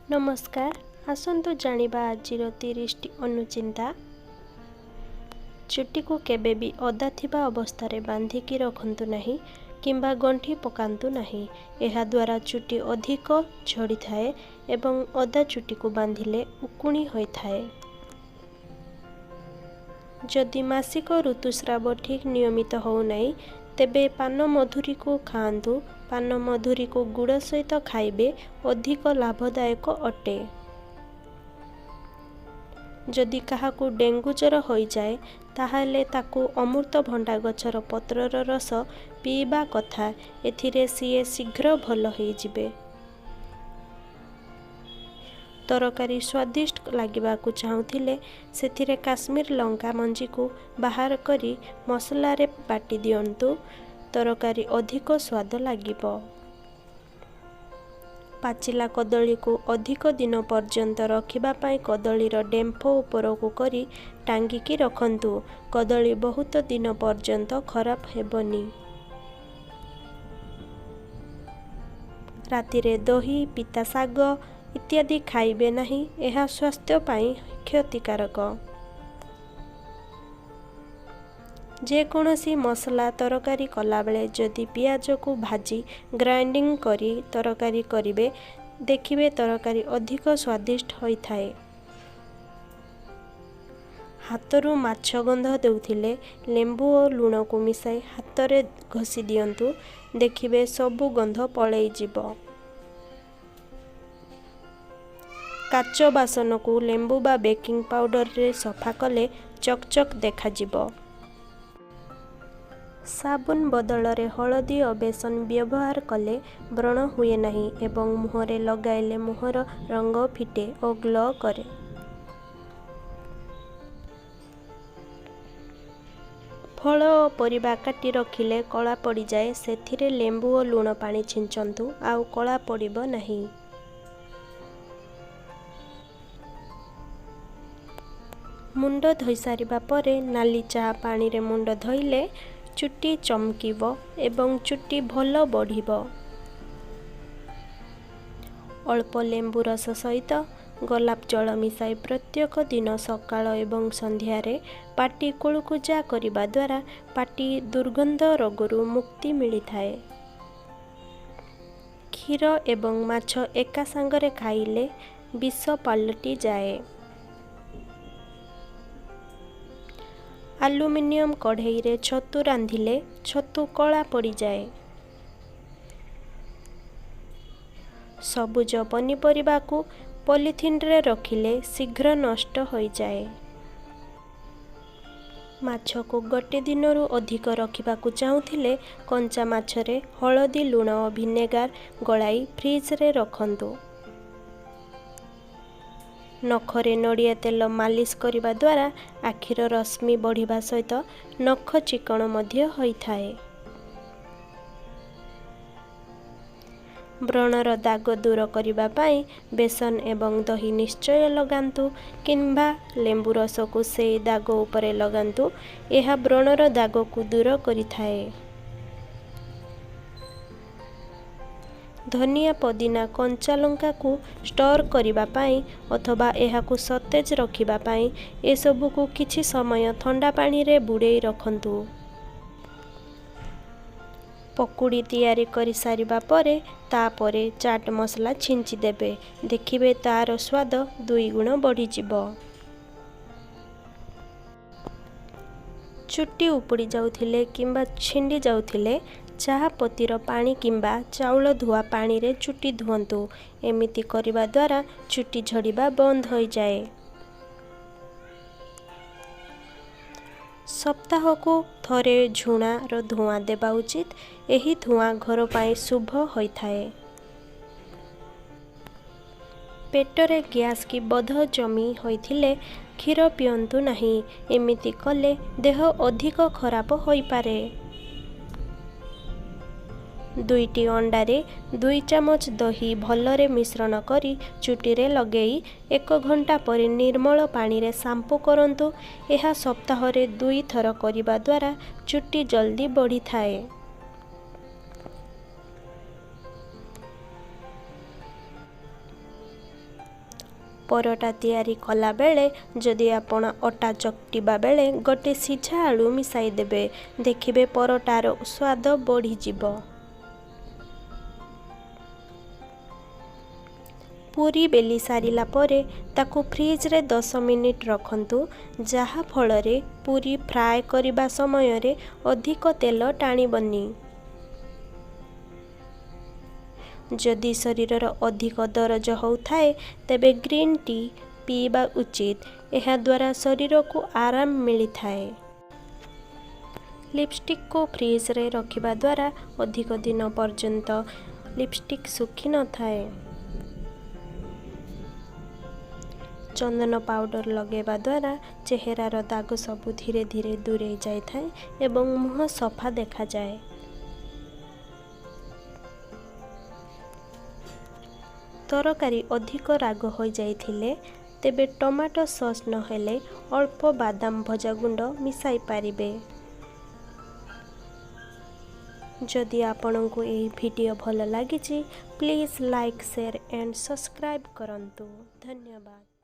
ନମସ୍କାର, ଆସନ୍ତୁ ଜାଣିବା ଆଜିର 30ଟି ଅନୁଚିନ୍ତା। ଚୁଟିକୁ କେବେ ବି ଓଦା ଥିବା ଅବସ୍ଥାରେ ବାନ୍ଧିକି ରଖନ୍ତୁ ନାହିଁ କିମ୍ବା ଗଣ୍ଠି ପକାନ୍ତୁ ନାହିଁ। ଏହାଦ୍ୱାରା ଚୁଟି ଅଧିକ ଝଡ଼ିଥାଏ ଏବଂ ଓଦା ଚୁଟିକୁ ବାନ୍ଧିଲେ ଉକୁଣି ହୋଇଥାଏ। ଯଦି ମାସିକ ଋତୁସ୍ରାବ ଠିକ୍ ନିୟମିତ ହେଉନାହିଁ, ତେବେ ପାନମଧୁରୀକୁ ଖାଆନ୍ତୁ। ପାନମଧୁରୀକୁ ଗୁଡ଼ ସହିତ ଖାଇବେ, ଅଧିକ ଲାଭଦାୟକ ଅଟେ। ଯଦି କାହାକୁ ଡେଙ୍ଗୁ ଜ୍ୱର ହୋଇଯାଏ, ତାହେଲେ ତାକୁ ଅମୃତଭଣ୍ଡା ଗଛର ପତ୍ରର ରସ ପିଇବା କଥା। ଏଥିରେ ସିଏ ଶୀଘ୍ର ଭଲ ହୋଇଯିବେ। ତରକାରୀ ସ୍ୱାଦିଷ୍ଟ ଲାଗିବାକୁ ଚାହୁଁଥିଲେ ସେଥିରେ କାଶ୍ମୀର ଲଙ୍କା ମଞ୍ଜିକୁ ବାହାର କରି ମସଲାରେ ବାଟି ଦିଅନ୍ତୁ, ତରକାରୀ ଅଧିକ ସ୍ୱାଦ ଲାଗିବ। ପାଚିଲା କଦଳୀକୁ ଅଧିକ ଦିନ ପର୍ଯ୍ୟନ୍ତ ରଖିବା ପାଇଁ କଦଳୀର ଡେମ୍ଫ ଉପରକୁ କରି ଟାଙ୍ଗିକି ରଖନ୍ତୁ, କଦଳୀ ବହୁତ ଦିନ ପର୍ଯ୍ୟନ୍ତ ଖରାପ ହେବନି। ରାତିରେ ଦହି, ପିତା ଶାଗ ଇତ୍ୟାଦି ଖାଇବେ ନାହିଁ, ଏହା ସ୍ୱାସ୍ଥ୍ୟ ପାଇଁ କ୍ଷତିକାରକ। ଯେକୌଣସି ମସଲା ତରକାରୀ କଲାବେଳେ ଯଦି ପିଆଜକୁ ଭାଜି ଗ୍ରାଇଣ୍ଡିଂ କରି ତରକାରୀ କରିବେ, ଦେଖିବେ ତରକାରୀ ଅଧିକ ସ୍ୱାଦିଷ୍ଟ ହୋଇଥାଏ। ହାତରୁ ମାଛ ଗନ୍ଧ ଦେଉଥିଲେ ଲେମ୍ବୁ ଓ ଲୁଣକୁ ମିଶାଇ ହାତରେ ଘଷି ଦିଅନ୍ତୁ, ଦେଖିବେ ସବୁ ଗନ୍ଧ ପଳେଇଯିବ। କାଚ ବାସନକୁ ଲେମ୍ବୁ ବା ବେକିଂ ପାଉଡରରେ ସଫା କଲେ ଚକଚକ ଦେଖାଯିବ। ସାବୁନ ବଦଳରେ ହଳଦୀ ଓ ବେସନ ବ୍ୟବହାର କଲେ ବ୍ରଣ ହୁଏ ନାହିଁ ଏବଂ ମୁହଁରେ ଲଗାଇଲେ ମୁହଁର ରଙ୍ଗ ଫିଟେ ଓ ଗ୍ଲୋ କରେ। ଫଳ ଓ ପରିବା କାଟି ରଖିଲେ କଳା ପଡ଼ିଯାଏ, ସେଥିରେ ଲେମ୍ବୁ ଓ ଲୁଣ ପାଣି ଛିଞ୍ଚନ୍ତୁ, ଆଉ କଳା ପଡ଼ିବ ନାହିଁ। ମୁଣ୍ଡ ଧୋଇ ସାରିବା ପରେ ନାଲି ଚା ପାଣିରେ ମୁଣ୍ଡ ଧୋଇଲେ ଚୁଟି ଚମକିବ ଏବଂ ଚୁଟି ଭଲ ବଢ଼ିବ। ଅଳ୍ପ ଲେମ୍ବୁ ରସ ସହିତ ଗୋଲାପ ଜଳ ମିଶାଇ ପ୍ରତ୍ୟେକ ଦିନ ସକାଳ ଏବଂ ସନ୍ଧ୍ୟାରେ ପାଟି କୁଳୁକୁଜା କରିବା ଦ୍ୱାରା ପାଟି ଦୁର୍ଗନ୍ଧ ରୋଗରୁ ମୁକ୍ତି ମିଳିଥାଏ। କ୍ଷୀର ଏବଂ ମାଛ ଏକା ସାଙ୍ଗରେ ଖାଇଲେ ବିଷ ପାଲଟି ଯାଏ। ଆଲୁମିନିୟମ କଢ଼େଇରେ ଛତୁ ରାନ୍ଧିଲେ ଛତୁ କଳା ପଡ଼ିଯାଏ। ସବୁଜ ପନିପରିବାକୁ ପଲିଥିନରେ ରଖିଲେ ଶୀଘ୍ର ନଷ୍ଟ ହୋଇଯାଏ। ମାଛକୁ ଗୋଟେ ଦିନରୁ ଅଧିକ ରଖିବାକୁ ଚାହୁଁଥିଲେ କଞ୍ଚା ମାଛରେ ହଳଦୀ, ଲୁଣ ଓ ଭିନେଗାର ଗୋଳାଇ ଫ୍ରିଜରେ ରଖନ୍ତୁ। ନଖରେ ନଡ଼ିଆ ତେଲ ମାଲିସ କରିବା ଦ୍ୱାରା ଆଖିର ରଶ୍ମି ବଢ଼ିବା ସହିତ ନଖ ଚିକ୍କଣ ମଧ୍ୟ ହୋଇଥାଏ। ବ୍ରଣର ଦାଗ ଦୂର କରିବା ପାଇଁ ବେସନ ଏବଂ ଦହି ନିଶ୍ଚୟ ଲଗାନ୍ତୁ କିମ୍ବା ଲେମ୍ବୁ ରସକୁ ସେଇ ଦାଗ ଉପରେ ଲଗାନ୍ତୁ, ଏହା ବ୍ରଣର ଦାଗକୁ ଦୂର କରିଥାଏ। ଧନିଆ, ପୋଦିନା, କଞ୍ଚା ଲଙ୍କାକୁ ଷ୍ଟୋର କରିବା ପାଇଁ ଅଥବା ଏହାକୁ ସତେଜ ରଖିବା ପାଇଁ ଏସବୁକୁ କିଛି ସମୟ ଥଣ୍ଡା ପାଣିରେ ବୁଡ଼େଇ ରଖନ୍ତୁ। ପକୁଡ଼ି ତିଆରି କରିସାରିବା ପରେ ତାପରେ ଚାଟ୍ ମସଲା ଛିଞ୍ଚି ଦେବେ, ଦେଖିବେ ତାର ସ୍ୱାଦ ଦୁଇଗୁଣ ବଢ଼ିଯିବ। ଚୁଟି ଉପୁଡ଼ି ଯାଉଥିଲେ କିମ୍ବା ଛିଣ୍ଡି ଯାଉଥିଲେ ଚାହା ପତିର ପାଣି କିମ୍ବା ଚାଉଳ ଧୁଆ ପାଣିରେ ଚୁଟି ଧୁଅନ୍ତୁ। ଏମିତି କରିବା ଦ୍ୱାରା ଚୁଟି ଝଡ଼ିବା ବନ୍ଦ ହୋଇଯାଏ। ସପ୍ତାହକୁ ଥରେ ଝୁଣାର ଧୂଆଁ ଦେବା ଉଚିତ। ଏହି ଧୂଆଁ ଘର ପାଇଁ ଶୁଭ ହୋଇଥାଏ। ପେଟରେ ଗ୍ୟାସ୍ କି ବଦହଜମି ହୋଇଥିଲେ କ୍ଷୀର ପିଅନ୍ତୁ ନାହିଁ, ଏମିତି କଲେ ଦେହ ଅଧିକ ଖରାପ ହୋଇପାରେ। 2ଟି ଅଣ୍ଡାରେ 2 ଚାମଚ ଦହି ଭଲରେ ମିଶ୍ରଣ କରି ଚୁଟିରେ ଲଗେଇ 1 ଘଣ୍ଟା ପରେ ନିର୍ମଳ ପାଣିରେ ସାମ୍ପୁ କରନ୍ତୁ। ଏହା ସପ୍ତାହରେ 2ଥର କରିବା ଦ୍ୱାରା ଚୁଟି ଜଲ୍ଦି ବଢ଼ିଥାଏ। ପରଟା ତିଆରି କଲାବେଳେ ଯଦି ଆପଣ ଅଟା ଚକଟିବା ବେଳେ ଗୋଟେ ସିଝା ଆଳୁ ମିଶାଇ ଦେବେ, ଦେଖିବେ ପରଟାର ସ୍ୱାଦ ବଢ଼ିଯିବ। ପୁରୀ ବେଲି ସାରିଲା ପରେ ତାକୁ ଫ୍ରିଜରେ 10 ମିନିଟ୍ ରଖନ୍ତୁ, ଯାହାଫଳରେ ପୁରୀ ଫ୍ରାଏ କରିବା ସମୟରେ ଅଧିକ ତେଲ ଟାଣିବନି। ଯଦି ଶରୀରର ଅଧିକ ଦରଜ ହେଉଥାଏ, ତେବେ ଗ୍ରୀନ୍ ଟି ପିଇବା ଉଚିତ। ଏହାଦ୍ୱାରା ଶରୀରକୁ ଆରାମ ମିଳିଥାଏ। ଲିପଷ୍ଟିକକୁ ଫ୍ରିଜରେ ରଖିବା ଦ୍ୱାରା ଅଧିକ ଦିନ ପର୍ଯ୍ୟନ୍ତ ଲିପଷ୍ଟିକ୍ ଶୁଖିନଥାଏ। ଚନ୍ଦନ ପାଉଡ଼ର ଲଗାଇବା ଦ୍ୱାରା ଚେହେରାର ଦାଗ ସବୁ ଧୀରେ ଧୀରେ ଦୂରେଇ ଯାଇଥାଏ ଏବଂ ମୁହଁ ସଫା ଦେଖାଯାଏ। ତରକାରୀ ଅଧିକ ରାଗ ହୋଇଯାଇଥିଲେ ତେବେ ଟମାଟୋ ସସ୍ ନହେଲେ ଅଳ୍ପ ବାଦାମ ଭଜା ଗୁଣ୍ଡ ମିଶାଇ ପାରିବେ। ଯଦି ଆପଣଙ୍କୁ ଏହି ଭିଡ଼ିଓ ଭଲ ଲାଗିଛି, please like, share and subscribe କରନ୍ତୁ। ଧନ୍ୟବାଦ।